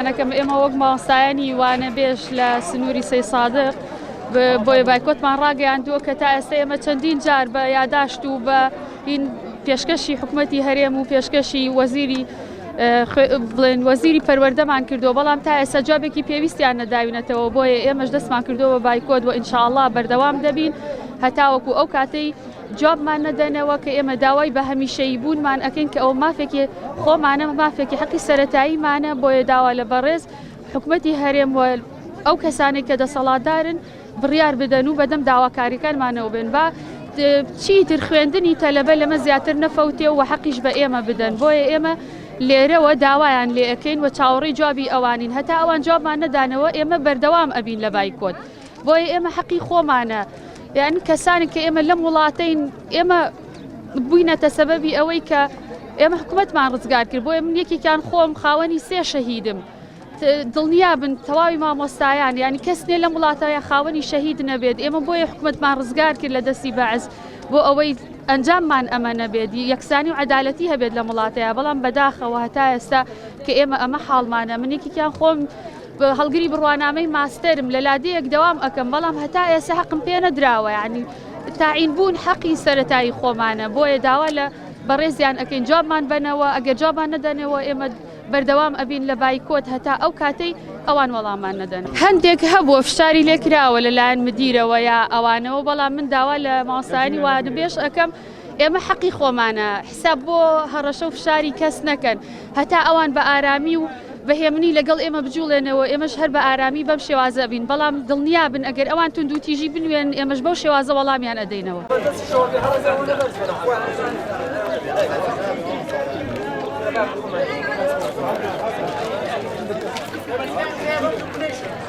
نەکەم ئێمە وەک مامۆستایانی وانەبێژ لە سنووری سەیسادق بۆیە بایکۆتمان ڕاگەیاندووە کە تا ئێستا ئێمە چەندین جار بە یاداشت و بە هین پێشکەشی حکوومەتی هەرێم و پێشکەشی وەزیری بڵێن وەزیری پەروەردەمان کردووە بەڵام تا ئێستا جوابێکی پێویستیان نەداوینەتەوە بۆیە ئێمەش دەستمان کردووە بە بایکۆت و ئینشاءاللە بەردەوام دەبین هەتاوەکو ئەو کاتەی جوابمان نەدەنەوە کە ئێمە داوای بە هەمیشەیی بوونمان ئەکەین کە ئەوە مافێکی خۆمانە مافێکی حەقی سەرەتاییمانە بۆیە داوا لە بەڕێز حکومەتی هەرێم و ئەو کەسانەی کە دەسەڵاتدارن بڕیار بدەن و بەدەم داواکاریەکانمانەوە بێن با چیتر خوێندنی تەلەبە لەمە زیاتر نەفەوتێ و حەقیش بە ئێمە بدەن بۆیە ئێمە لێرەوە داوایان لێ ئەکەین و چاوەڕێی جوابی ئەوانین هەتا ئەوان جوابمان نەدانەوە ئێمە بەردەوام ئەبین لە بایکۆت بۆیە ئێمە حەقی خۆمانە یعنی کەسانی کە ئێمە لەم وڵاتەین ئێمە بووینەتە سەبەبی ئەوەی کە ئێمە حکوومەتمان ڕزگار کرد بۆیە من یەکێکیان خۆم خاوەنی سێ شەهیدم دڵنیا بن تەواوی مامۆستایان یانی کەس نیە لەم وڵاتە خاوەنی شەهید نەبێت ئێمە بۆیە حکومەتمان ڕزگار کرد لە دەستی بەعس بۆ ئەوەی ئەنجاممان ئەمە نەبێت یەکسانی و عەدالەتی هەبێت لەم وڵاتەیە بەڵام بەداخەوە هەتا ئێستا کە ئێمە ئەمە حاڵمانە من یەکێکیان خۆم هەڵگری بڕوانامەی ماستەرم لە لادێیەک دەوام ئەکەم بەڵام هەتا ئێستا حەقم پێ نەدراوە یعنی تاعین بوون حەقی سەتایی خۆمانە بۆیە داوا لە بەڕێزیان ئەکەین جوابمان بەنەوە ئەگەر جوابمان نەدەنەوە ئێمە بەردەوام ئەبین لە بایکۆت هەتا ئەو کاتەی ئەوان وەڵاممان نەدەن. هەندێک هەبووە فشاری لێ کراوە لە لایەن مدیرەوە یا ئەوانەوە بەڵام من داوا لە مامۆستایانی وانەبێژ ئەکەم ئێمە حەقی خۆمانە حساب بۆ هەڕەشە و فشاری کەس نەکەن هەتا ئەوان بە ئارامی و بە هێمنی لەگەڵ ئێمە بجوڵێنەوە ئێمەش هەر بە ئارامی بەم شێوازە ئەبین بەڵام دڵنیا بن ئەگەر ئەوان توندوتیژی بنوێنن ئێمەش بەو شێوازە وەڵامیان ئەدەینەوە.